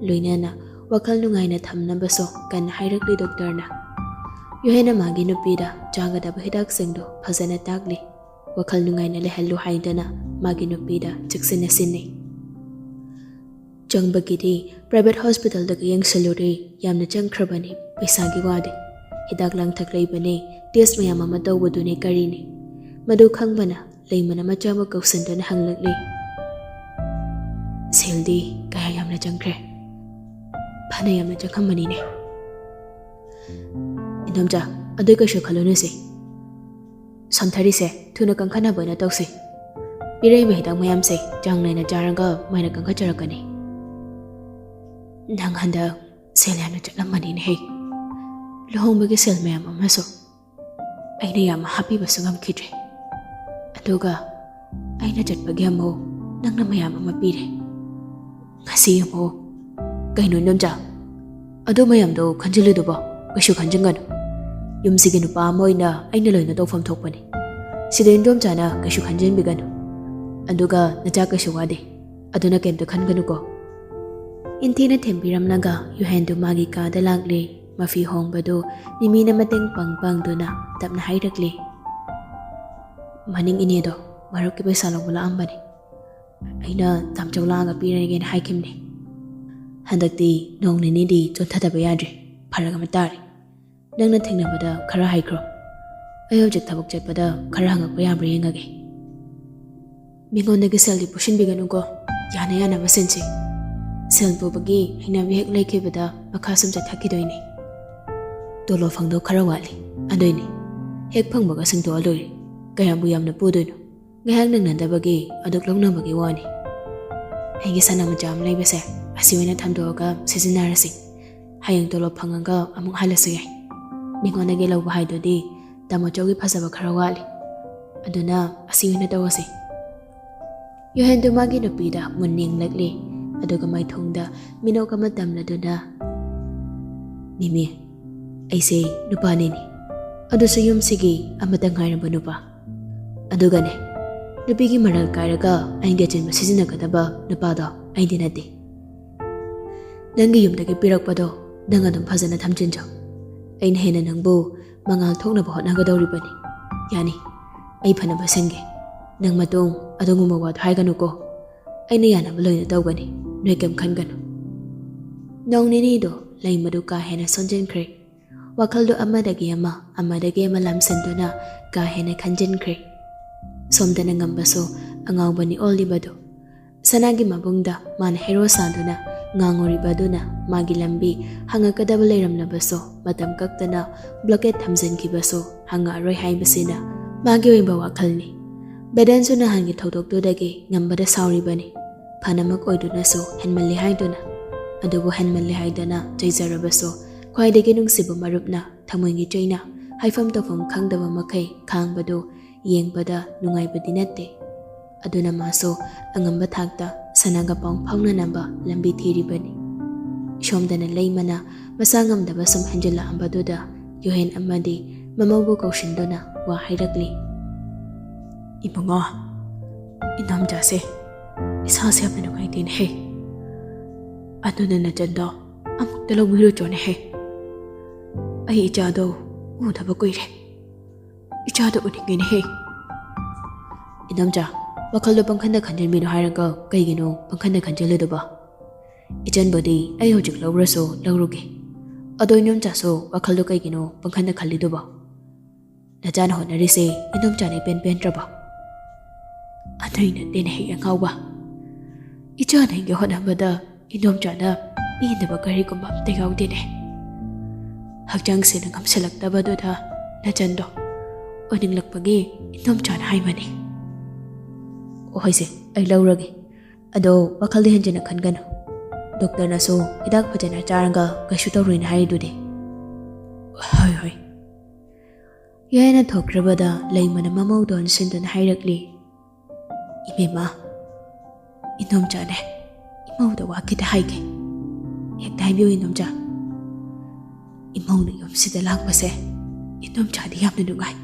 ꯂꯣꯏꯅꯅ ꯋꯥꯈꯜ ꯅꯨꯡꯉꯥꯏꯅ ꯊꯝꯅꯕꯁꯨ ꯀꯟꯅ ꯍꯥꯏꯔꯛꯂꯤ ꯗꯣꯛꯇꯔꯅ꯫ ꯌꯨꯍꯦꯟꯅ ꯃꯥꯒꯤ ꯅꯨꯄꯤꯗ ꯆꯥꯒꯗꯕ ꯍꯤꯗꯥꯛꯁꯤꯡꯗꯨ ꯐꯖꯅ ꯇꯥꯛꯂꯤ꯫ ꯋꯥꯈꯜ ꯅꯨꯡꯉꯥꯏꯅ ꯂꯩꯍꯜꯂꯨ ꯍꯥꯏꯗꯨꯅ ꯃꯥꯒꯤ ꯅꯨꯄꯤꯗ ꯆꯦꯛꯁꯤꯟꯅ ꯁꯤꯟꯅꯩ꯫ ꯆꯪꯕꯒꯤꯗꯤ ꯄ꯭ꯔꯥꯏꯚꯦꯠ ꯍꯣꯁꯄꯤꯇꯥꯜꯗꯒ ꯌꯦꯡꯁꯜꯂꯨꯔꯦ, ꯌꯥꯝꯅ ꯆꯪꯈ꯭ꯔꯕꯅꯤ ꯄꯩꯁꯥꯒꯤ ꯋꯥꯗꯤ꯫ ꯍꯤꯗꯥꯛ ꯂꯥꯡꯊꯛ ꯂꯩꯕꯅꯦ, ꯇꯦꯁ ꯃꯌꯥꯝ ꯑꯃ ꯇꯧꯕꯗꯨꯅꯦ ꯀꯔꯤꯅꯦ꯫ ꯃꯗꯨ ꯈꯪꯕꯅ ꯂꯩꯃꯅ ꯃꯆꯥ ꯑꯃ ꯀꯧꯁꯤꯟꯗꯨꯅ ꯍꯪꯂꯛꯂꯤ꯫ ꯁꯦꯜꯗꯤ ꯀꯌꯥ ꯌꯥꯝꯅ ꯆꯪꯈ꯭ꯔꯦ? ꯐꯅ ꯌꯥꯝꯅ ꯆꯪꯉꯝꯃꯅꯤꯅꯦ꯫ ꯏꯟꯗꯣꯝꯆꯥ, ꯑꯗꯨ ꯀꯩꯁꯨ ꯈꯜꯂꯨꯅꯨꯁꯦ꯫ ꯁꯣꯟꯊꯔꯤꯁꯦ ꯊꯨꯅ ꯀꯟꯈꯠꯅꯕ ꯑꯣꯏꯅ ꯇꯧꯁꯤ꯫ ꯄꯤꯔꯛꯏꯕ ꯍꯤꯗꯥꯛ ꯃꯌꯥꯝꯁꯦ ꯆꯥꯡ ꯅꯥꯏꯅ ꯆꯥꯔꯒ ꯃꯥꯏꯅ ꯀꯟꯈꯠꯆꯔꯛꯀꯅꯤ꯫ ꯅꯪ ꯍꯟꯗꯛ ꯁꯦꯜ ꯌꯥꯝꯅ ꯆꯠꯂꯝꯕꯅꯤꯅꯦꯍꯦ꯫ ꯂꯨꯍꯣꯡꯕꯒꯤ ꯁꯦꯜ ꯃꯌꯥꯝ ꯑꯃꯁꯨ ꯑꯩꯅ ꯌꯥꯝ ꯍꯥꯞꯄꯤꯕꯁꯨ ꯉꯝꯈꯤꯗ꯭ꯔꯦ꯫ ꯑꯗꯨꯒ ꯑꯩꯅ ꯆꯠꯄꯒꯤ ꯑꯃꯨꯛ ꯅꯪꯅ ꯃꯌꯥꯝ ꯑꯃ ꯄꯤꯔꯦ꯫ ꯉꯁꯤ ꯑꯃꯨꯛ, ꯀꯩꯅꯣ ꯏꯟꯗꯣꯝꯆꯥ? ꯑꯗꯨ ꯃꯌꯥꯝꯗꯣ ꯈꯟꯖꯤꯜꯂꯨꯗꯨꯕꯣ? ꯀꯩꯁꯨ ꯈꯟꯖꯤꯟꯒꯅꯨ꯫ ꯌꯨꯝꯁꯤꯒꯤ ꯅꯨꯄꯥ ꯑꯃ ꯑꯣꯏꯅ ꯑꯩꯅ ꯂꯣꯏꯅ ꯇꯧꯐꯝ ꯊꯣꯛꯄꯅꯤ꯫ ꯁꯤꯗ ꯏꯟꯗꯣꯝꯆꯥꯅ ꯀꯩꯁꯨ ꯈꯟꯖꯤꯟꯕꯤꯒꯅꯨ꯫ ꯑꯗꯨꯒ ꯅꯆꯥ ꯀꯩꯁꯨ ꯋꯥꯗꯦ꯫ ꯑꯗꯨꯅ ꯀꯩꯝꯇ ꯈꯟꯒꯅꯨꯀꯣ꯫ ꯏꯟꯊꯤꯅ ꯊꯦꯝꯕꯤꯔꯝꯂꯒ ꯌꯨꯍꯦꯟꯗꯨ ꯃꯥꯒꯤ ꯀꯥꯗ ꯂꯥꯛꯂꯦ꯫ ꯃꯐꯤ ꯍꯣꯡꯕꯗꯨ ꯅꯤꯃꯤꯅ ꯃꯇꯦꯡ ꯄꯥꯡ ꯄꯥꯡꯗꯨꯅ ꯇꯞꯅ ꯍꯥꯏꯔꯛꯂꯦ꯫ ꯃꯅꯤꯡ ꯏꯅꯦꯗꯣ ꯃꯔꯨꯞꯀꯤ ꯄꯩꯁꯥ ꯂꯧꯕ ꯂꯥꯛꯑꯝꯕꯅꯤ꯫ ꯑꯩꯅ ꯇꯥꯝꯆꯧ ꯂꯥꯛꯑꯒ ꯄꯤꯔꯒꯦꯅ ꯍꯥꯏꯈꯤꯕꯅꯤ꯫ ꯍꯟꯗꯛꯇꯤ ꯅꯣꯡ ꯅꯤꯅꯤꯗꯤ ꯆꯣꯟꯊꯗꯕ ꯌꯥꯗ꯭ꯔꯦ꯫ ꯐꯔꯛ ꯑꯃ ꯇꯥꯔꯦ꯫ ꯅꯪꯅ ꯊꯦꯡꯅꯕꯗ ꯈꯔ ꯍꯥꯏꯈ꯭ꯔꯣ꯫ ꯑꯩ ꯍꯧꯖꯤꯛ ꯊꯕꯛ ꯆꯠꯄꯗ ꯈꯔ ꯍꯪꯉꯛꯄ ꯌꯥꯕ꯭ꯔꯥ ꯌꯦꯡꯉꯒꯦ꯫ ꯃꯤꯉꯣꯟꯗꯒꯤ ꯁꯦꯜꯗꯤ ꯄꯨꯁꯤꯟꯕꯤꯒꯅꯨꯀꯣ꯫ ꯌꯥꯅ ꯌꯥꯅꯕ ꯁꯤꯟꯁꯤ꯫ ꯁꯦꯜ ꯄꯨꯕꯒꯤ ꯍꯩꯅꯕꯤ ꯍꯦꯛ ꯂꯩꯈꯤꯕꯗ ꯃꯈꯥ ꯁꯨꯝ ꯆꯠꯊꯈꯤꯗꯣꯏꯅꯤ꯫ ꯇꯣꯂꯣꯞ ꯐꯪꯗꯧ ꯈꯔ ꯋꯥꯠꯂꯤ, ꯑꯗꯨꯏꯅꯤ꯫ ꯍꯦꯛ ꯐꯪꯕꯒ ꯁꯤꯡꯗꯣꯛꯑ ꯂꯣꯏꯔꯦ꯫ ꯀꯌꯥꯝꯕꯨ ꯌꯥꯝꯅ ꯄꯨꯗꯣꯏꯅꯣ? ꯉꯥꯏꯍꯥꯛ ꯅꯪꯅꯗꯕꯒꯤ ꯑꯗꯨꯛ ꯂꯧꯅꯕꯒꯤ ꯋꯥꯅꯤ꯫ ꯑꯩꯒꯤ ꯁꯅꯥ ꯃꯆꯥ ꯑꯃ ꯂꯩꯕꯁꯦ ꯑꯁꯤ ꯑꯣꯏꯅ ꯊꯝꯗꯣꯛꯑꯒ ꯁꯤꯖꯤꯟꯅꯔꯁꯤ꯫ ꯍꯌꯦꯡ ꯇꯣꯂꯣꯞ ꯐꯪꯉꯒ ꯑꯃꯨꯛ ꯍꯜꯂꯁꯨ ꯌꯥꯏ꯫ ꯃꯤꯉꯣꯟꯗꯒꯤ ꯂꯧꯕ ꯍꯥꯏꯗꯨꯗꯤ ꯇꯥꯃꯣꯆꯧꯒꯤ ꯐꯖꯕ ꯈꯔ ꯋꯥꯠꯂꯤ꯫ ꯑꯗꯨꯅ ꯑꯁꯤ ꯑꯣꯏꯅ ꯇꯧꯔꯁꯤ꯫ ꯌꯨꯍꯦꯟꯗꯨ ꯃꯥꯒꯤ ꯅꯨꯄꯤꯗ ꯃꯨꯟꯅ ꯌꯦꯡꯂꯛꯂꯤ꯫ ꯑꯗꯨꯒ ꯃꯥꯏꯊꯣꯡꯗ ꯃꯤꯅꯣꯛ ꯑꯃ ꯇꯝꯂꯗꯨꯅ, "ꯅꯤꯃꯤ, ꯑꯩꯁꯦ ꯅꯨꯄꯥꯅꯤꯅꯤ꯫ ꯑꯗꯨꯁꯨ ꯌꯨꯝꯁꯤꯒꯤ ꯑꯃꯠꯇ ꯉꯥꯏꯔꯕ ꯅꯨꯄꯥ꯫ ꯑꯗꯨꯒꯅꯦ, ꯅꯨꯄꯤꯒꯤ ꯃꯔꯜ ꯀꯥꯏꯔꯒ ꯑꯍꯤꯡꯒꯤ ꯑꯆꯤꯟꯕ ꯁꯤꯖꯤꯟꯅꯒꯗꯕ ꯅꯨꯄꯥꯗꯣ ꯑꯩꯗꯤ ꯅꯠꯇꯦ꯫ ꯅꯪꯒꯤ ꯌꯨꯝꯗꯒꯤ ꯄꯤꯔꯛꯄꯗꯣ ꯅꯪ ꯑꯗꯨꯝ ꯐꯖꯅ ꯊꯝꯖꯤꯟꯖꯧ꯫ ꯑꯩꯅ ꯍꯦꯟꯅ ꯅꯪꯕꯨ ꯃꯉꯥꯜ ꯊꯣꯛꯅꯕ ꯍꯣꯠꯅꯒꯗꯧꯔꯤꯕꯅꯤ꯫ ꯌꯥꯅꯤ, ꯑꯩ ꯐꯅꯕ ꯁꯤꯟꯒꯦ꯫ ꯅꯪ ꯃꯇꯨꯡ ꯑꯗꯨꯒꯨꯝꯕ ꯋꯥꯗꯣ ꯍꯥꯏꯒꯅꯨꯀꯣ꯫ ꯑꯩꯅ ꯌꯥꯅꯕ ꯂꯣꯏꯅ ꯇꯧꯒꯅꯤ, ꯅꯣꯏ ꯀꯩꯝ ꯈꯟꯒꯅꯨ꯫ ꯅꯣꯡ ꯅꯤꯅꯤꯗꯣ ꯂꯩꯃꯗꯨ ꯀꯥ ꯍꯦꯟꯅ ꯁꯣꯟꯖꯤꯟꯈ꯭ꯔꯦ꯫ ꯋꯥꯈꯜꯗꯨ ꯑꯃꯗꯒꯤ ꯑꯃ, ꯑꯃꯗꯒꯤ ꯑꯃ ꯂꯥꯝꯁꯤꯟꯗꯨꯅ ꯀꯥ ꯍꯦꯟꯅ ꯈꯟꯖꯤꯟꯈ꯭ꯔꯦ꯫ ꯁꯣꯝꯗꯅ ꯉꯝꯕꯁꯨ ꯑꯉꯥꯎꯕꯅꯤ ꯑꯣꯜꯂꯤꯕꯗꯨ꯫ ꯁꯅꯥꯒꯤ ꯃꯕꯨꯡꯗ ꯃꯥꯅ ꯍꯦꯔꯣ ꯁꯥꯗꯨꯅ ꯉꯥꯡꯉꯨꯔꯤꯕꯗꯨꯅ ꯃꯥꯒꯤ ꯂꯝꯕꯤ ꯍꯪꯉꯛꯀꯗꯕ ꯂꯩꯔꯝꯂꯕꯁꯨ, ꯃꯇꯝ ꯀꯛꯇꯅ ꯕ꯭ꯂꯣꯀꯦꯠ ꯊꯝꯖꯤꯟꯈꯤꯕꯁꯨ ꯍꯪꯉꯛꯑꯔꯣꯏ ꯍꯥꯏꯕꯁꯤꯅ ꯃꯥꯒꯤ ꯑꯣꯏꯕ ꯋꯥꯈꯜꯅꯤ꯫ ꯕꯦꯗꯦꯟꯁꯨ ꯅꯍꯥꯟꯒꯤ ꯊꯧꯗꯣꯛꯇꯨꯗꯒꯤ ꯉꯝꯕꯗ ꯁꯥꯎꯔꯤꯕꯅꯤ꯫ ꯐꯅꯃꯛ ꯑꯣꯏꯗꯨꯅꯁꯨ ꯍꯦꯟꯃꯜꯂꯤ ꯍꯥꯏꯗꯨꯅ꯫ ꯑꯗꯨꯕꯨ ꯍꯦꯟꯃꯜꯂꯤ ꯍꯥꯏꯗꯅ ꯆꯩꯖꯔꯕꯁꯨ, ꯈ꯭ꯋꯥꯏꯗꯒꯤ ꯅꯨꯡꯁꯤꯕ ꯃꯔꯨꯞꯅ ꯊꯃꯣꯏꯒꯤ ꯆꯩꯅ ꯍꯥꯏꯐꯝ ꯇꯧꯐꯝ ꯈꯪꯗꯕ ꯃꯈꯩ ꯈꯥꯡꯕꯗꯨ ꯌꯦꯡꯕꯗ ꯅꯨꯡꯉꯥꯏꯕꯗꯤ ꯅꯠꯇꯦ꯫ ꯑꯗꯨꯅ ꯃꯥꯁꯨ ꯑꯉꯝꯕ ꯊꯥꯛꯇ ꯁꯅꯥꯒ ꯄꯥꯎ ꯐꯥꯎꯅꯅꯕ ꯂꯝꯕꯤ ꯊꯤꯔꯤꯕꯅꯤ꯫ ꯁꯣꯝꯗꯅ ꯂꯩꯃꯅ ꯃꯁꯥ ꯉꯝꯗꯕ ꯁꯨꯝ ꯍꯦꯟꯖꯤꯜꯂꯛꯑꯝꯕꯗꯨꯗ ꯌꯨꯍꯦꯟ ꯑꯃꯗꯤ ꯃꯃꯧꯕꯨ ꯀꯧꯁꯤꯟꯗꯨꯅ ꯋꯥ ꯍꯥꯏꯔꯛꯂꯤ꯫ "ꯏꯕꯨꯡꯉꯣ, ꯏꯅꯥꯝꯆꯥꯁꯦ ꯏꯁꯥꯁꯦ ꯌꯥꯝꯅ ꯅꯨꯡꯉꯥꯏꯇꯦꯅꯦꯍꯦ꯫ ꯑꯗꯨꯅ ꯅꯆꯟꯗꯣ ꯑꯃꯨꯛꯇ ꯂꯧꯕꯤꯔꯨꯆꯣꯅꯦꯍꯦ꯫ ꯑꯩ ꯏꯆꯥꯗꯣ ꯎꯗꯕ ꯀꯨꯏꯔꯦ꯫ ꯏꯆꯥꯗꯣ ꯎꯅꯤꯡꯉꯦꯅꯦꯍꯦ꯫" "ꯏꯅꯥꯝꯆꯥ, ꯋꯥꯈꯜꯗꯣ ꯄꯪꯈꯟꯗ ꯈꯟꯖꯤꯟꯕꯤꯅꯨ ꯍꯥꯏꯔꯒ ꯀꯩꯒꯤꯅꯣ ꯄꯪꯈꯟꯗ ꯈꯟꯖꯤꯜꯂꯤꯗꯨꯕꯣ? ꯏꯆꯟꯕꯨꯗꯤ ꯑꯩ ꯍꯧꯖꯤꯛ ꯂꯧꯔꯁꯨ ꯂꯧꯔꯨꯒꯦ꯫ ꯑꯗꯣ ꯏꯅꯥꯝꯆꯥꯁꯨ ꯋꯥꯈꯜꯗꯣ ꯀꯩꯒꯤꯅꯣ ꯄꯪꯈꯟꯗ ꯈꯜꯂꯤꯗꯨꯕꯣ? ꯅꯆꯥꯅ ꯍꯣꯠꯅꯔꯤꯁꯦ ꯏꯅꯥꯝꯆꯥꯅ ꯏꯄꯦꯟ ꯄꯦꯟꯗ꯭ꯔꯕꯣ?" "ꯑꯗꯨꯏ ꯅꯠꯇꯦꯅꯦꯍꯦ ꯑꯉꯥꯎꯕ꯫ ꯏꯆꯥꯅ ꯑꯩꯒꯤ ꯍꯣꯠꯅꯕꯗ ꯏꯅꯥꯝꯆꯥꯅ ꯄꯦꯟꯗꯕ ꯀꯔꯤꯒꯨꯝꯕ ꯑꯝꯇ ꯌꯥꯎꯗꯦꯅꯦ꯫ ꯍꯛꯆꯥꯡꯁꯤꯅ ꯉꯝꯁꯤꯜꯂꯛꯇꯕꯗꯨꯗ ꯅꯆꯟꯗꯣ ꯎꯅꯤꯡꯂꯛꯄꯒꯤ ꯏꯅꯥꯝꯆꯥꯅ ꯍꯥꯏꯕꯅꯤ꯫" "ꯑꯣ, ꯍꯣꯏꯁꯦ, ꯑꯩ ꯂꯧꯔꯒꯦ꯫ ꯑꯗꯣ ꯋꯥꯈꯜꯗꯤ ꯍꯦꯟꯖꯤꯟꯅ ꯈꯟꯒꯅꯨ꯫ ꯗꯣꯛꯇꯔꯅꯁꯨ ꯍꯤꯗꯥꯛ ꯐꯖꯅ ꯆꯥꯔꯒ ꯀꯩꯁꯨ ꯇꯧꯔꯣꯏꯅ ꯍꯥꯏꯔꯤꯗꯨꯗꯤ꯫" "ꯍꯣꯏ, ꯍꯣꯏ꯫" ꯌꯥꯏꯅ ꯊꯣꯛꯈ꯭ꯔꯕꯗ ꯂꯩꯃꯅ ꯃꯃꯧꯗ ꯑꯣꯟꯁꯤꯟꯗꯨꯅ ꯍꯥꯏꯔꯛꯂꯤ꯫ "ꯏꯕꯦꯝꯃ, ꯏꯅꯣꯝꯆꯥꯅꯦ, ꯏꯃꯧꯗ ꯋꯥ ꯈꯤꯇ ꯍꯥꯏꯒꯦ꯫" "ꯍꯦꯛꯇ ꯍꯥꯏꯕꯤꯌꯨ ꯏꯅꯣꯝꯆꯥ꯫" "ꯏꯃꯧꯅ ꯌꯨꯝꯁꯤꯗ ꯂꯥꯛꯄꯁꯦ ꯏꯟꯗꯣꯝꯆꯥꯗꯤ ꯌꯥꯝꯅ ꯅꯨꯡꯉꯥꯏ꯫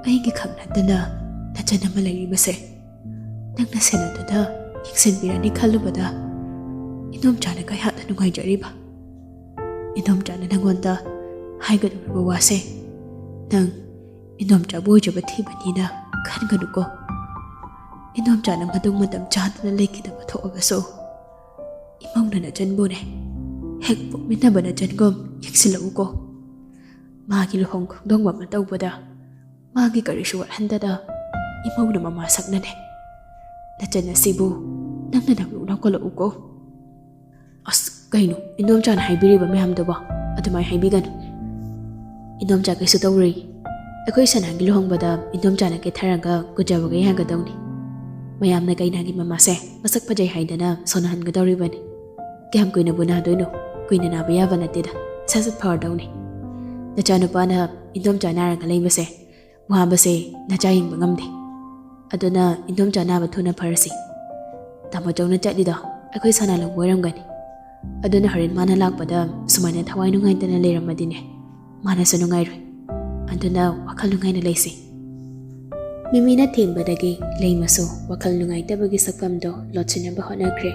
ꯑꯩꯒꯤ ꯈꯛ ꯅꯠꯇꯅ ꯅꯆꯟ ꯑꯃ ꯂꯩꯔꯤꯕꯁꯦ ꯅꯪꯅ ꯁꯦꯟꯅꯗꯨꯅ ꯌꯦꯡꯁꯤꯟꯕꯤꯔꯅꯤ ꯈꯜꯂꯨꯕꯗ ꯏꯟꯗꯣꯝꯆꯥꯅ ꯀꯌꯥꯗ ꯅꯨꯡꯉꯥꯏꯖꯔꯤꯕ꯫ ꯏꯟꯗꯣꯝꯆꯥꯅ ꯅꯪꯉꯣꯟꯗ ꯍꯥꯏꯒꯗꯧꯔꯤꯕ ꯋꯥꯁꯦ ꯅꯪ ꯏꯟꯗꯣꯝꯆꯥꯕꯨ ꯑꯣꯏꯖꯕ ꯊꯤꯕꯅꯤꯅ ꯈꯟꯒꯅꯨꯀꯣ꯫ ꯏꯟꯗꯣꯝꯆꯥꯅ ꯃꯇꯨꯡ ꯃꯇꯝ ꯆꯥꯗꯅ ꯂꯩꯈꯤꯗꯕ ꯊꯣꯛꯑꯕꯁꯨ ꯏꯃꯧꯅ ꯅꯆꯟꯕꯨꯅꯦ ꯍꯦꯛ ꯄꯣꯛꯃꯤꯟꯅꯕ ꯅꯆꯟꯒꯨꯝ ꯌꯦꯡꯁꯤꯜꯂꯛꯎꯀꯣ꯫ ꯃꯥꯒꯤ ꯂꯨꯍꯣꯡ ꯈꯣꯡꯗꯣꯡꯕ ꯑꯃ ꯇꯧꯕꯗ ꯃꯥꯒꯤ ꯀꯔꯤꯁꯨ ꯋꯥꯠꯍꯟꯗꯅ ꯏꯃꯧꯅ ꯃꯃꯥ ꯁꯛꯅꯅꯦ ꯅꯆꯟ ꯑꯁꯤꯕꯨ ꯅꯪꯅ ꯅꯪ ꯂꯧꯈꯠꯂꯛꯎꯀꯣ꯫ ꯑꯁ, ꯀꯩꯅꯣ ꯏꯟꯗꯣꯝꯆꯥꯅ ꯍꯥꯏꯕꯤꯔꯤꯕ ꯃꯌꯥꯝꯗꯨꯕꯣ? ꯑꯗꯨꯃꯥꯏꯅ ꯍꯥꯏꯕꯤꯒꯅꯨ꯫ ꯏꯟꯗꯣꯝꯆꯥ ꯀꯩꯁꯨ ꯇꯧꯔꯣꯏ꯫ ꯑꯩꯈꯣꯏ ꯁꯅꯥꯒꯤ ꯂꯨꯍꯣꯡꯕꯗ ꯏꯟꯗꯣꯝꯆꯥꯅ ꯀꯦꯊꯔꯒ ꯀꯨꯖꯕꯒ ꯌꯥꯒꯗꯧꯅꯤ꯫ ꯃꯌꯥꯝꯅ ꯀꯩꯅꯥꯒꯤ ꯃꯃꯥꯁꯦ ꯃꯁꯛ ꯐꯖꯩ ꯍꯥꯏꯗꯅ ꯁꯣꯟꯅꯍꯟꯒꯗꯧꯔꯤꯕꯅꯤ꯫ ꯀꯌꯥꯝ ꯀꯨꯏꯅꯕꯨ ꯅꯥꯗꯣꯏꯅꯣ? ꯀꯨꯏꯅ ꯅꯥꯕ ꯌꯥꯕ ꯅꯠꯇꯦꯗ꯫ ꯁꯠ ꯁꯠ ꯐꯔꯗꯧꯅꯤ꯫ ꯅꯆꯥꯅꯨꯄꯥꯅ ꯏꯟꯗꯣꯝꯆꯥ ꯅꯥꯔꯒ ꯂꯩꯕꯁꯦ ꯋꯥꯕꯁꯦ ꯅꯆꯥ ꯌꯦꯡꯕ ꯉꯝꯗꯦ꯫ ꯑꯗꯨꯅ ꯏꯟꯗꯣꯝꯆꯥ ꯅꯥꯕ ꯊꯨꯅ ꯐꯔꯁꯤ꯫ ꯇꯥꯃꯣ ꯆꯧꯅ ꯆꯠꯂꯤꯗꯣ ꯑꯩꯈꯣꯏ ꯁꯅꯥ ꯂꯧꯕ ꯑꯣꯏꯔꯝꯒꯅꯤ꯫ ꯑꯗꯨꯅ ꯍꯣꯔꯦꯟ ꯃꯥꯅ ꯂꯥꯛꯄꯗ ꯁꯨꯃꯥꯏꯅ ꯊꯋꯥꯏ ꯅꯨꯡꯉꯥꯏꯇꯅ ꯂꯩꯔꯝꯃꯗꯤꯅꯦ ꯃꯥꯅꯁꯨ ꯅꯨꯡꯉꯥꯏꯔꯣꯏ꯫ ꯑꯗꯨꯅ ꯋꯥꯈꯜ ꯅꯨꯡꯉꯥꯏꯅ ꯂꯩꯁꯤ꯫ ꯃꯤꯃꯤꯅ ꯊꯦꯝꯕꯗꯒꯤ ꯂꯩꯃꯁꯨ ꯋꯥꯈꯜ ꯅꯨꯡꯉꯥꯏꯇꯕꯒꯤ ꯁꯛꯐꯝꯗꯣ ꯂꯣꯠꯁꯤꯟꯅꯕ ꯍꯣꯠꯅꯈ꯭ꯔꯦ꯫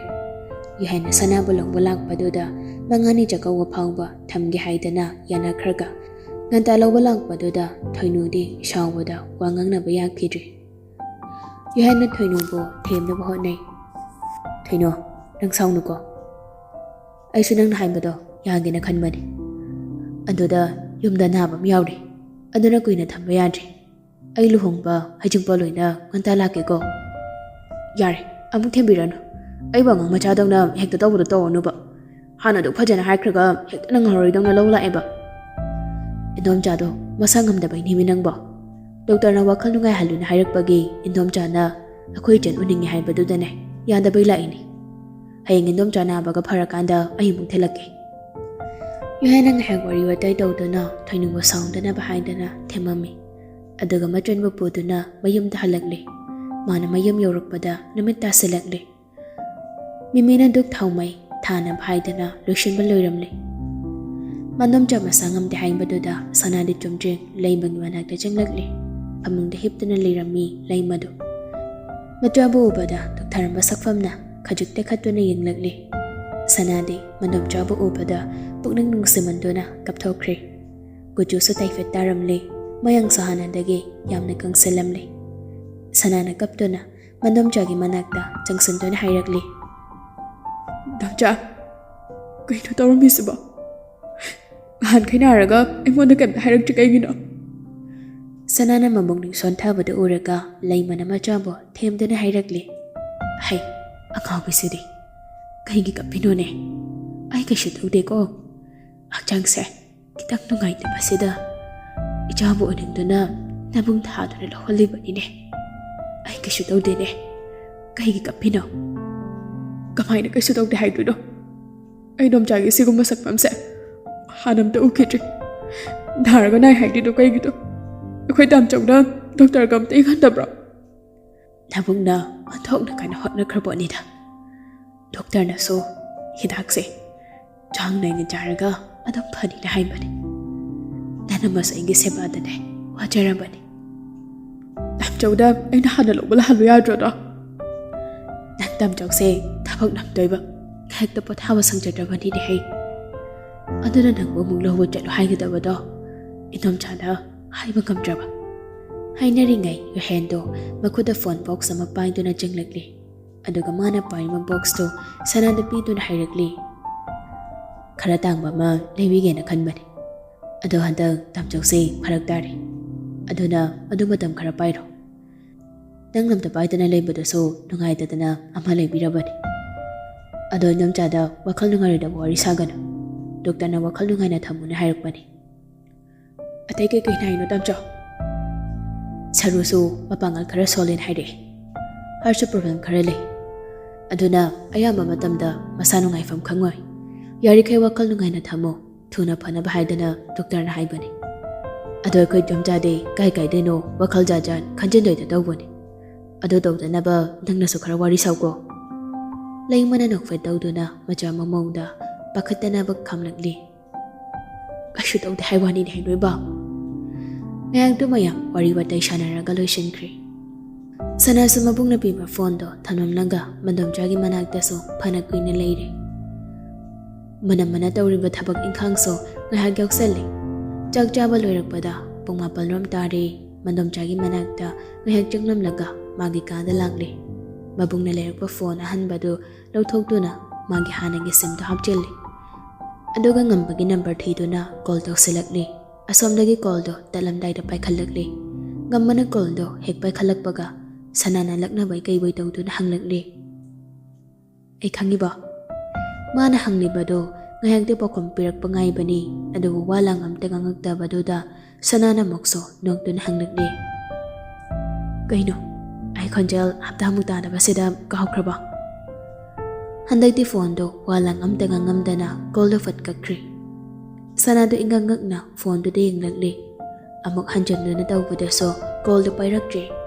ꯌꯨꯍꯦꯟꯅ ꯁꯅꯥꯕꯨ ꯂꯧꯕ ꯂꯥꯛꯄꯗꯨꯗ ꯃꯉꯥꯅꯤ ꯆꯥꯛꯀꯧꯕ ꯐꯥꯎꯕ ꯊꯝꯒꯦ ꯍꯥꯏꯗꯅ ꯌꯥꯅꯈ꯭ꯔꯒ ꯉꯟꯇꯥ ꯂꯧꯕ ꯂꯥꯛꯄꯗꯨꯗ ꯊꯣꯏꯅꯨꯗꯤ ꯁꯥꯎꯕꯗ ꯋꯥ ꯉꯥꯡꯅꯕ ꯌꯥꯈꯤꯗ꯭ꯔꯦ꯫ ꯌꯨꯍꯦꯟꯅ ꯊꯣꯏꯅꯨꯕꯨ ꯊꯦꯝꯅꯕ ꯍꯣꯠꯅꯩ꯫ "ꯊꯣꯏꯅꯨ, ꯅꯪ ꯁꯥꯎꯅꯨꯀꯣ꯫ ꯑꯩꯁꯨ ꯅꯪꯅ ꯍꯥꯏꯕꯗꯣ ꯌꯥꯒꯦꯅ ꯈꯟꯕꯅꯤ꯫ ꯑꯗꯨꯗ ꯌꯨꯝꯗ ꯑꯅꯥꯕ ꯑꯃ ꯌꯥꯎꯔꯤ꯫ ꯑꯗꯨꯅ ꯀꯨꯏꯅ ꯊꯝꯕ ꯌꯥꯗ꯭ꯔꯤ꯫ ꯑꯩ ꯂꯨꯍꯣꯡꯕ ꯍꯩꯖꯤꯡꯄꯣꯠ ꯂꯣꯏꯅ ꯉꯟꯇꯥ ꯂꯥꯛꯀꯦꯀꯣ꯫" "ꯌꯥꯔꯦ, ꯑꯃꯨꯛ ꯊꯦꯝꯕꯤꯔꯅꯨ꯫ ꯑꯩꯕꯨ ꯑꯉꯥꯡ ꯃꯆꯥꯗꯧꯅ ꯍꯦꯛꯇ ꯇꯧꯕꯗꯣ ꯇꯧꯔꯅꯨꯕ꯫ ꯍꯥꯟꯅ ꯑꯗꯨꯛ ꯐꯖꯅ ꯍꯥꯏꯈ꯭ꯔꯒ ꯍꯦꯛꯇ ꯅꯪ ꯉꯥꯎꯔꯣꯏꯗꯧꯅ ꯂꯧ ꯂꯥꯛꯑꯦꯕ꯫" "ꯏꯟꯗꯣꯝꯆꯥꯗꯣ ꯃꯁꯥ ꯉꯝꯗꯕꯩꯅꯦꯃꯤ ꯅꯪꯕꯣ꯫ ꯗꯣꯛꯇꯔꯅ ꯋꯥꯈꯜ ꯅꯨꯡꯉꯥꯏꯍꯜꯂꯨꯅ ꯍꯥꯏꯔꯛꯄꯒꯤ ꯏꯟꯗꯣꯝꯆꯥꯅ ꯑꯩꯈꯣꯏ ꯏꯆꯟ ꯎꯅꯤꯡꯉꯦ ꯍꯥꯏꯕꯗꯨꯗꯅꯦ ꯌꯥꯗꯕꯩ ꯂꯥꯛꯏꯅꯤ꯫ ꯍꯌꯦꯡ ꯏꯟꯗꯣꯝꯆꯥ ꯅꯥꯕꯒ ꯐꯔꯀꯥꯟꯗ ꯑꯩ ꯑꯃꯨꯛ ꯊꯤꯜꯂꯛꯀꯦ꯫" ꯌꯨꯍꯦꯟꯅ ꯉꯥꯏꯍꯥꯛ ꯋꯥꯔꯤ ꯋꯥꯇꯥꯏ ꯇꯧꯗꯨꯅ ꯊꯣꯏꯅꯨꯕꯨ ꯁꯥꯎꯗꯅꯕ ꯍꯥꯏꯗꯅ ꯊꯦꯝꯃꯝꯃꯤ꯫ ꯑꯗꯨꯒ ꯃꯆꯟꯕꯨ ꯄꯨꯗꯨꯅ ꯃꯌꯨꯝꯗ ꯍꯜꯂꯛꯂꯦ꯫ ꯃꯥꯅ ꯃꯌꯨꯝ ꯌꯧꯔꯛꯄꯗ ꯅꯨꯃꯤꯠ ꯇꯥꯁꯤꯜꯂꯛꯂꯦ꯫ ꯃꯤꯃꯤꯅ ꯙꯨꯛ ꯊꯥꯎꯃꯩ ꯊꯥꯅꯕ ꯍꯥꯏꯗꯅ ꯂꯣꯏꯁꯤꯟꯕ ꯂꯣꯏꯔꯝꯂꯦ꯫ ꯃꯥꯗꯣꯝꯆꯥ ꯃꯁꯥ ꯉꯝꯗꯦ ꯍꯥꯏꯕꯗꯨꯗ ꯁꯅꯥꯗꯤ ꯆꯨꯝꯗ꯭ꯔꯤꯡ ꯂꯩꯃꯒꯤ ꯃꯅꯥꯛꯇ ꯆꯪꯂꯛꯂꯦ꯫ ꯐꯃꯨꯡꯗ ꯍꯤꯞꯇꯨꯅ ꯂꯩꯔꯝꯃꯤ ꯂꯩꯃꯗꯨ꯫ ꯃꯆꯥꯕꯨ ꯎꯕꯗ ꯗꯣꯛꯇꯔ ꯑꯃ ꯁꯛꯐꯝꯅ ꯈꯖꯤꯛ ꯇꯦꯛꯈꯠꯇꯨꯅ ꯌꯦꯡꯂꯛꯂꯦ꯫ ꯁꯅꯥꯗꯤ ꯃꯥꯗꯣꯝꯆꯥꯕꯨ ꯎꯕꯗ ꯄꯨꯛꯅꯤꯡ ꯅꯨꯡꯁꯤꯃꯟꯗꯨꯅ ꯀꯞꯊꯣꯛꯈ꯭ꯔꯦ꯫ ꯀꯨꯆꯨꯁꯨ ꯇꯥꯏꯐꯠ ꯇꯥꯔꯝꯂꯦ꯫ ꯃꯌꯥꯡꯁꯨ ꯍꯥꯟꯅꯗꯒꯤ ꯌꯥꯝꯅ ꯀꯪꯁꯤꯜꯂꯝꯂꯦ꯫ ꯁꯅꯥꯅ ꯀꯞꯇꯨꯅ ꯃꯥꯗꯣꯝꯆꯥꯒꯤ ꯃꯅꯥꯛꯇ ꯆꯪꯁꯤꯟꯗꯨꯅ ꯍꯥꯏꯔꯛꯂꯤ꯫ "ꯗꯣꯝꯆꯥ, ꯀꯩꯅꯣ ꯇꯧꯔꯝꯃꯤꯁꯤꯕꯣ? ꯅꯍꯥꯟꯈꯩ ꯅꯥꯔꯒ ꯑꯩꯉꯣꯟꯗ ꯀꯩꯝꯇ ꯍꯥꯏꯔꯛꯇ꯭ꯔꯤ ꯀꯩꯒꯤꯅꯣ?" ꯁꯅꯥꯅ ꯃꯕꯨꯛꯅꯤꯡ ꯁꯣꯟꯊꯕꯗꯨ ꯎꯔꯒ ꯂꯩꯃꯅ ꯃꯆꯥꯕꯨ ꯊꯦꯝꯗꯨꯅ ꯍꯥꯏꯔꯛꯂꯤ꯫ "ꯍꯩ, ꯑꯉꯥꯎꯕꯤꯁꯤꯗꯤ, ꯀꯩꯒꯤ ꯀꯞꯄꯤꯅꯣꯅꯦ? ꯑꯩ ꯀꯩꯁꯨ ꯇꯧꯗꯦꯀꯣ꯫ ꯍꯛꯆꯥꯡꯁꯦ ꯈꯤꯇꯪ ꯅꯨꯡꯉꯥꯏꯇꯕꯁꯤꯗ ꯏꯆꯥꯕꯨ ꯎꯅꯤꯡꯗꯨꯅ ꯅꯕꯨꯡ ꯊꯥꯗꯨꯅ ꯂꯧꯍꯜꯂꯤꯕꯅꯤꯅꯦ꯫ ꯑꯩ ꯀꯩꯁꯨ ꯇꯧꯗꯦꯅꯦ꯫ ꯀꯩꯒꯤ ꯀꯞꯄꯤꯅꯣ?" "ꯀꯃꯥꯏꯅ ꯀꯩꯁꯨ ꯇꯧꯗꯦ ꯍꯥꯏꯗꯣꯏꯅꯣ? ꯑꯩ ꯗꯣꯝꯆꯥꯒꯤ ꯁꯤꯒꯨꯝꯕ ꯁꯛꯐꯝꯁꯦ ꯍꯥꯟꯅ ꯑꯝꯇ ꯎꯈꯤꯗ꯭ꯔꯤ꯫ ꯅꯥꯔꯒ ꯅꯥꯏ ꯍꯥꯏꯗꯣꯏꯅꯣ ꯀꯩꯒꯤꯅꯣ? ꯑꯩꯈꯣꯏ ꯇꯥꯝꯆꯧꯅ ꯗꯣꯛꯇꯔꯒ ꯑꯝꯇ ꯌꯦꯡꯍꯟꯗꯕ꯭ꯔꯣ?" ꯅꯕꯨꯡꯅ ꯑꯣꯟꯊꯣꯛꯅ ꯀꯟꯅ ꯍꯣꯠꯅꯈ꯭ꯔꯕꯣꯠꯅꯤꯗ꯫ ꯗꯣꯛꯇꯔꯅꯁꯨ ꯍꯤꯗꯥꯛꯁꯦ ꯆꯥꯡ ꯅꯥꯏꯅ ꯆꯥꯔꯒ ꯑꯗꯨꯝ ꯐꯅꯤꯅ ꯍꯥꯏꯕꯅꯤ꯫ ꯅꯅꯝꯃꯁꯨ ꯑꯩꯒꯤ ꯁꯦꯕꯥꯗꯅꯦ ꯋꯥꯖꯔꯕꯅꯤ꯫ ꯇꯥꯝꯆꯧꯗ ꯑꯩꯅ ꯍꯥꯟꯅ ꯂꯧꯕ ꯂꯥꯛꯍꯜꯂꯨ ꯌꯥꯗ꯭ꯔꯣꯗꯣ? ꯅꯪ ꯇꯥꯝꯆꯧꯁꯦ ꯊꯕꯛ ꯅꯪꯗꯣꯏꯕ, ꯉꯥꯏꯍꯥꯛꯇ ꯄꯣꯊꯥꯕ ꯁꯪꯖꯗ꯭ꯔꯕꯅꯤꯅꯦ ꯍꯩ꯫ ꯑꯗꯨꯅ ꯅꯪꯕꯨ ꯑꯃꯨꯛ ꯂꯧꯕ ꯆꯠꯂꯨ ꯍꯥꯏꯒꯗꯕꯗꯣ ꯏꯗꯣꯝꯆꯥꯅ ꯍꯥꯏꯕ ꯉꯝꯗ꯭ꯔꯕ꯫ ꯍꯥꯏꯅꯔꯤꯉꯩ ꯌꯨꯍꯦꯟꯗꯣ ꯃꯈꯨꯠꯇ ꯐꯣꯟ ꯕꯣꯛꯁ ꯑꯃ ꯄꯥꯏꯗꯨꯅ ꯆꯪꯂꯛꯂꯤ꯫ ꯑꯗꯨꯒ ꯃꯥꯅ ꯄꯥꯏꯔꯤꯕ ꯕꯣꯛꯁꯇꯨ ꯁꯅꯥꯗ ꯄꯤꯗꯨꯅ ꯍꯥꯏꯔꯛꯂꯤ꯫ "ꯈꯔ ꯇꯥꯡꯕ ꯑꯃ ꯂꯩꯕꯤꯒꯦꯅ ꯈꯟꯕꯅꯤ꯫ ꯑꯗꯣ ꯍꯟꯗꯛ ꯇꯥꯝꯆꯧꯁꯦ ꯐꯔꯛ ꯇꯥꯔꯦ꯫ ꯑꯗꯨꯅ ꯑꯗꯨ ꯃꯇꯝ ꯈꯔ ꯄꯥꯏꯔꯣ꯫ ꯅꯪ ꯂꯝꯗ ꯄꯥꯏꯗꯅ ꯂꯩꯕꯗꯨꯁꯨ ꯅꯨꯡꯉꯥꯏꯇꯗꯅ ꯑꯃ ꯂꯩꯕꯤꯔꯕꯅꯤ꯫ ꯑꯗꯣ ꯏꯅꯝꯆꯥꯗ ꯋꯥꯈꯜ ꯅꯨꯡꯉꯥꯏꯔꯣꯏꯗꯕ ꯋꯥꯔꯤ ꯁꯥꯒꯅꯨ꯫ ꯗꯣꯛꯇꯔꯅ ꯋꯥꯈꯜ ꯅꯨꯡꯉꯥꯏꯅ ꯊꯝꯃꯨꯅ ꯍꯥꯏꯔꯛꯄꯅꯤ꯫" "ꯑꯇꯩ ꯀꯩꯀꯩ ꯅꯥꯏꯅꯣ ꯇꯥꯝꯆꯧ?" "ꯁꯔꯨꯁꯨ ꯃꯄꯥꯡꯒꯜ ꯈꯔ ꯁꯣꯜꯂꯦꯅ ꯍꯥꯏꯔꯛꯑꯦ꯫ ꯍꯥꯔꯠꯁꯨ ꯄ꯭ꯔꯣꯕ꯭ꯂꯦꯝ ꯈꯔ ꯂꯩ꯫ ꯑꯗꯨꯅ ꯑꯌꯥꯝꯕ ꯃꯇꯝꯗ ꯃꯁꯥ ꯅꯨꯡꯉꯥꯏꯐꯝ ꯈꯪꯉꯣꯏ꯫ ꯌꯥꯔꯤꯈꯩ ꯋꯥꯈꯜ ꯅꯨꯡꯉꯥꯏꯅ ꯊꯝꯃꯨ꯫ ꯊꯨꯅ ꯐꯅꯕ ꯍꯥꯏꯗꯅ ꯗꯣꯛꯇꯔꯅ ꯍꯥꯏꯕꯅꯤ꯫ ꯑꯗꯣ ꯑꯩꯈꯣꯏ ꯏꯗꯣꯝꯆꯥꯗꯤ ꯀꯥꯏ ꯀꯥꯏꯗꯩꯅꯣ ꯋꯥꯈꯜ ꯖꯥꯠ ꯖꯥꯠ ꯈꯟꯖꯤꯟꯗꯣꯏꯗ ꯇꯧꯕꯅꯤ꯫ ꯑꯗꯨ ꯇꯧꯗꯅꯕ ꯅꯪꯅꯁꯨ ꯈꯔ ꯋꯥꯔꯤ ꯁꯥꯎꯀꯣ꯫" ꯂꯩꯃꯅ ꯅꯣꯛꯐꯦꯠ ꯇꯧꯗꯨꯅ ꯃꯆꯥ ꯃꯃꯧꯗ ꯄꯥꯈꯠꯇꯅꯕ ꯈꯥꯝꯂꯛꯂꯤ꯫ ꯑꯩꯁꯨ ꯇꯧꯗꯦ ꯍꯥꯏ ꯋꯥꯅꯤꯅꯦ ꯍꯩꯔꯣꯏꯕ꯫ ꯉꯥꯏꯍꯥꯛꯇꯨ ꯃꯌꯥꯝ ꯋꯥꯔꯤ ꯋꯥꯇꯥꯏ ꯁꯥꯟꯅꯔꯒ ꯂꯣꯏꯁꯤꯟꯈ꯭ꯔꯦ꯫ ꯁꯅꯥꯁꯨ ꯃꯕꯨꯡꯅ ꯄꯤꯕ ꯐꯣꯟꯗꯣ ꯊꯝꯂꯝꯂꯒ ꯃꯟꯗꯣꯝꯆꯥꯒꯤ ꯃꯅꯥꯛꯇꯁꯨ ꯐꯅ ꯀꯨꯏꯅ ꯂꯩꯔꯦ꯫ ꯃꯅꯝ ꯃꯅ ꯇꯧꯔꯤꯕ ꯊꯕꯛ ꯏꯪꯈꯥꯡꯁꯨ ꯉꯥꯏꯍꯥꯛ ꯌꯥꯎꯁꯜꯂꯦ꯫ ꯆꯥꯛ ꯆꯥꯕ ꯂꯣꯏꯔꯛꯄꯗ ꯄꯨꯡ ꯃꯥꯄꯜ ꯔꯣꯝ ꯇꯥꯔꯦ꯫ ꯃꯟꯗꯣꯝꯆꯥꯒꯤ ꯃꯅꯥꯛꯇ ꯉꯥꯏꯍꯥꯛ ꯆꯪꯂꯝꯂꯒ ꯃꯥꯒꯤ ꯀꯥꯗ ꯂꯥꯛꯂꯦ꯫ ꯃꯕꯨꯡꯅ ꯂꯩꯔꯛꯄ ꯐꯣꯟ ꯑꯍꯟꯕꯗꯨ ꯂꯧꯊꯣꯛꯇꯨꯅ ꯃꯥꯒꯤ ꯍꯥꯟꯅꯒꯤ ꯁꯤꯝꯗꯣ ꯍꯥꯞꯆꯤꯜꯂꯦ꯫ ꯑꯗꯨꯒ ꯉꯝꯕꯒꯤ ꯅꯝꯕꯔ ꯊꯤꯗꯨꯅ ꯀꯣꯜ ꯇꯧꯁꯤꯜꯂꯛꯂꯦ꯫ ꯑꯁꯣꯝꯗꯒꯤ ꯀꯣꯜꯗꯣ ꯇꯠꯂꯝꯗꯥꯏꯗ ꯄꯥꯏꯈꯠꯂꯛꯂꯦ꯫ ꯉꯝꯕꯅ ꯀꯣꯜꯗꯣ ꯍꯦꯛ ꯄꯥꯏꯈꯠꯂꯛꯄꯒ ꯁꯅꯥꯅ ꯂꯛꯅꯕꯩ ꯀꯩꯕꯣꯏ ꯇꯧꯗꯨꯅ ꯍꯪꯂꯛꯂꯦ, "ꯑꯩ ꯈꯪꯉꯤꯕꯣ?" ꯃꯥꯅ ꯍꯪꯂꯤꯕꯗꯣ ꯉꯥꯏꯍꯥꯛꯇꯤ ꯄꯥꯎꯈꯨꯝ ꯄꯤꯔꯛꯄ ꯉꯥꯏꯕꯅꯤ, ꯑꯗꯨꯕꯨ ꯋꯥ ꯂꯥꯡ ꯑꯝꯇ ꯉꯥꯡꯉꯛꯇꯕꯗꯨꯗ ꯁꯅꯥꯅ ꯑꯃꯨꯛꯁꯨ ꯅꯣꯛꯇꯨꯅ ꯍꯪꯂꯛꯂꯦ, "ꯀꯩꯅꯣ, ꯑꯩ ꯈꯣꯟꯖꯦꯜ ꯍꯞꯇꯥꯃꯨꯛ ꯇꯥꯗꯕꯁꯤꯗ ꯀꯥꯎꯈ꯭ꯔꯕꯣ?" ꯍꯟꯗꯛꯇꯤ ꯐꯣꯟꯗꯣ ꯋꯥ ꯂꯥꯡ ꯑꯝꯇ ꯉꯥꯡꯉꯝꯗꯅ ꯀꯣꯜꯗꯣ ꯐꯠ ꯀꯛꯈ꯭ꯔꯦ꯫ ꯁꯅꯥꯗꯣ ꯏꯉꯛ ꯉꯛꯅ ꯐꯣꯟꯗꯨꯗ ꯌꯦꯡꯂꯛꯂꯦ꯫ ꯑꯃꯨꯛ ꯍꯟꯖꯤꯟꯗꯨꯅ ꯇꯧꯕꯗꯁꯨ ꯀꯣꯜꯗꯣ ꯄꯥꯏꯔꯛꯇ꯭ꯔꯦ꯫